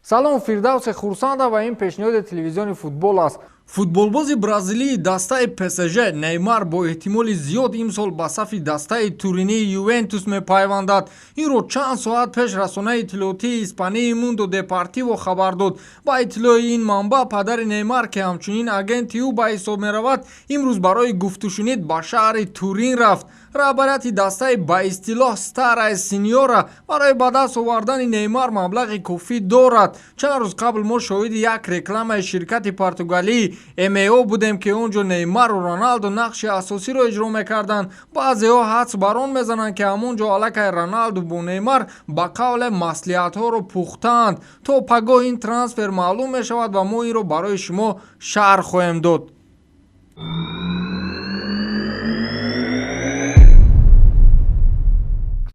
Салом, Фирдавсе Хурсанда ва ин пешниҳоди телевизиони футбол аст. Футболбози бразилии дастаи ПСЖ Неймар бо эҳтимоли зиёд имсол ба сафи дастаи туринии Ювентус мепайвандад. Инро чанд соат пеш расонаи иттилоотии испании Мундо Депортиво хабар дод. Ба иттилои ин манбаъ, падари Неймар, ки ҳамчунин агенти ӯ ба ҳисоб меравад, имрӯз барои гуфтушунид ба шаҳри Турин рафт. Раҳбарияти дастаи ба истилоҳ Старая Синьора барои ба даст овардани Неймар маблағи кофӣ дорад. Чанд рӯз қабл мо шоҳиди як рекламаи ширкати португалии МАО будем, ки он ҷо Неймару Роналду нақши асосиро иҷро мекарданд. Баъзеҳо ҳадс бар он мезананд, ки ҳамон ҷо аллакай Роналду бо Неймар ба қавле маслиҳатҳоро пухтаанд. То пагоҳ ин трансфер маълум мешавад ва мо инро барои шумо шарҳ хоҳем дод.